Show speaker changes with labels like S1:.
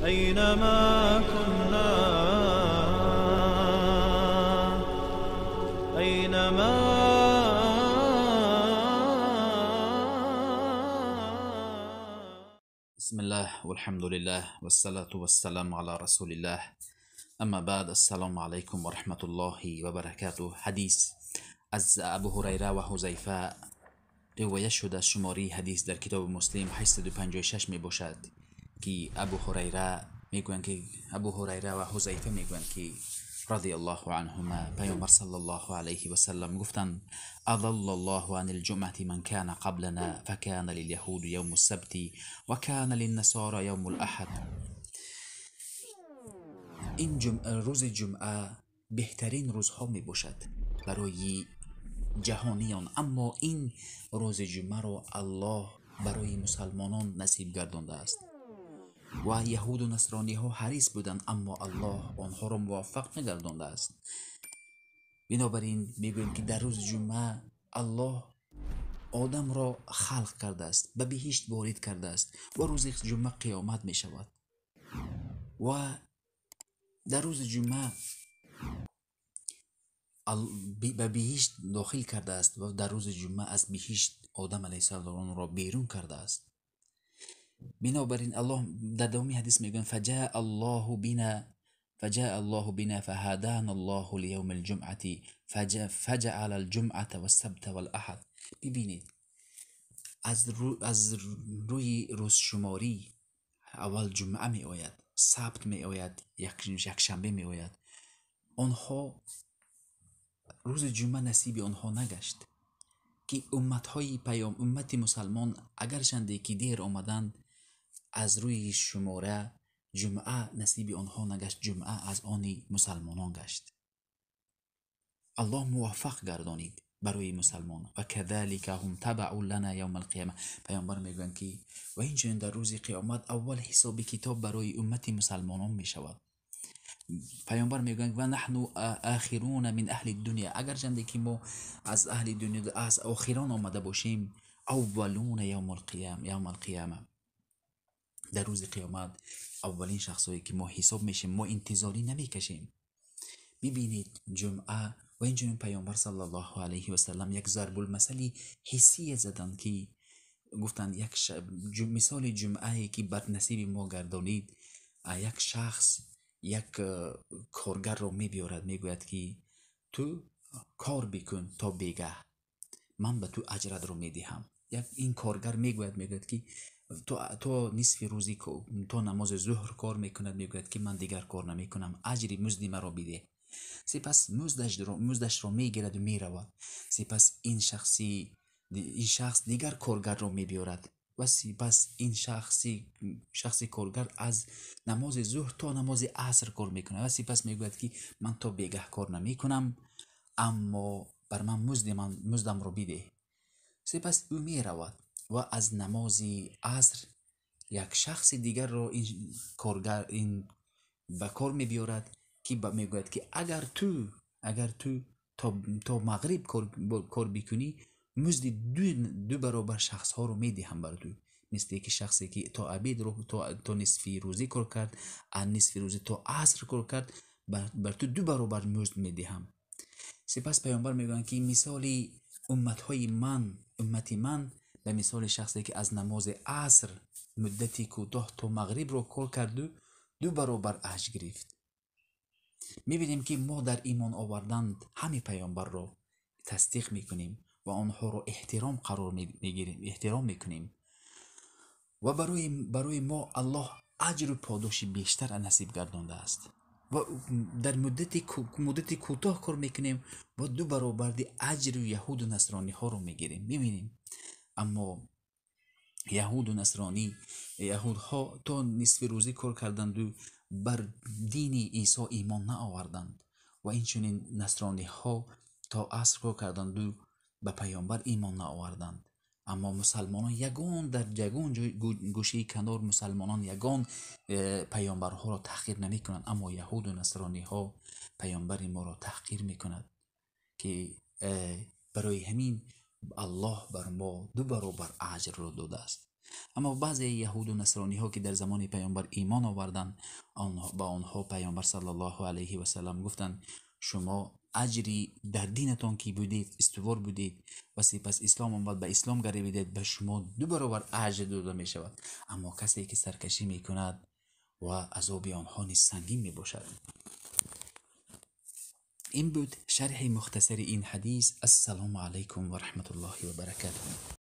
S1: أينما كنا، أينما.
S2: بسم الله والحمد لله والصلاة والسلام على رسول الله، اما بعد، السلام علیکم و رحمت الله و برکاته. حدیث از ابو هریره و حذیفه روایت شده، شماره حدیث در کتاب مسلم 856 می باشد که ابو هریره میگویند که ابو هریره و حذیفه میگویند که رضی الله عنهما پیامبر صلی الله علیه و سلم گفتند: اضل الله عن الجمعة من كان قبلنا فكان لليهود يوم السبت وكان للنصارى يوم الأحد. این روز جمعه بهترین روزها می باشد برای جهانیان، اما این روز جمعه را الله برای مسلمانان نصیب گردانده است و یهود و نصرانی ها حریص بودند، اما الله آنها را موفق نگردانده است. بنابراین میگوییم که در روز جمعه الله آدم را خلق کرده است، به بهشت وارد کرده است و روز جمعه قیامت می شود و در روز جمعه به بهشت داخل کرده است و در روز جمعه از بهشت آدم علیه السلام را بیرون کرده است. بنابراین الله در دومی حدیث میگوید: فجاء الله بنا فهدانا الله ليوم الجمعة فجعل الجمعة والسبت والأحد. ببینید، از روی روز شماری اول جمعه می آید، سبت می آید، یک شنبه می آید. آنها روز جمعه نصیب آنها نگشت که امتهای پیام امت مسلمان اگرچنده که دیر آمدند، از روی شماره جمعه نصیب آنها نگشت، جمعه از آن مسلمانان گشت. الله موفق گردانید برای مسلمان. و كذلك هم تبع لنا یوم القیامه. پیامبر میگویند که و اینچنین در روز قیامت اول حساب کتاب برای امت مسلمانان می شود. پیامبر میگویند: و نحن آخرون من اهل الدنیا. اگرچنده که ما از اهل دنیا از آخران آمده باشیم، اولون یوم القیامه، در روز قیامت اولین شخصایی که ما حساب میشیم، ما انتظاری نمیکشیم. ببینید، جمعه و اینچنین پیامبر صلی الله علیه و سلم یک ضرب المثل حسی زدند که گفتند یک مثال جمعه که بر نصیب ما گردانید، یک شخص یک کارگر رو میبیارد، میگوید که تو کار بکن تا بیگه، من به تو اجرت رو میدهم. یک این کارگر میگوید که تو نصف روزی تا نماز ظهر کار میکند، میگوید که من دیگر کار نمیکنم، اجری مزدی مرا بده. سپس مزدش رو میگیرد و میرود. سپس این شخص دیگر کارگر رو میبیارد و سپس این شخصی کارگر از نماز ظهر تا نماز عصر کار میکنه و سپس میگوید که من تا بیگه کار نمیکنم، اما بر من مزدم رو بده. سپس او میرود و از نماز عصر یک شخص دیگر رو این کارگر این به کار میبیارد که میگوید که اگر تو تا مغرب کار بکنی، مزد دو برابر شخص ها رو میدهم بر تو. مثل که شخصی که تا عبید رو تا نصفی روزی کار کرد، از نصف روزی تا عصر کار کرد، بر تو دو برابر مزد میدهم. سپس پیامبر میگویند که مثال امت های من، امت من به مثال شخصی که از نماز عصر مدتی کوتاه تا مغرب رو کار کرد و دو برابر اجر گرفت. میبینیم که ما در ایمان آوردن همه پیامبر رو تصدیق میکنیم و آنها رو احترام قرار میگیریم، احترام میکنیم و برای ما الله اجر و پاداش بیشتر نصیب گردانده است و در مدت کوتاه کار میکنیم و دو برابر اجر یهود و نصرانی ها رو میگیریم، میبینیم. اما یهود و نصرانی، یهودها تا نصف روزی کار کردند و بر دین عیسی ایمان نآوردند و اینچنین نصرانی ها تا عصر کار کردند و به پیامبر ایمان نآوردند. اما مسلمانان یگان در یگان گوشه کنار مسلمانان یگان پیامبرها را تحقیر نمی کنند، اما یهود و نصرانی ها پیامبر ما را تحقیر می کند که برای همین الله بر ما دو برابر اجر را داده است. Аммо баъзе яҳуду насрониҳо, ки дар замони паёмбар имон оварданд, ба онҳо паёмбар саллаллоҳу алайҳи васаллам гуфтанд: шумо аҷри дар динатон ки будед, устувор будед ва сипас ислом омад, ба ислом гаравидед, ба шумо 2 баробар аҷр дода мешавад. Аммо касе ки саркашӣ мекунад ва азоби онҳо низ сангин мебошад. Ин буд шарҳи мухтасари ин ҳадис. Ассалому алайкум ва раҳматуллоҳи ва баракатуҳ.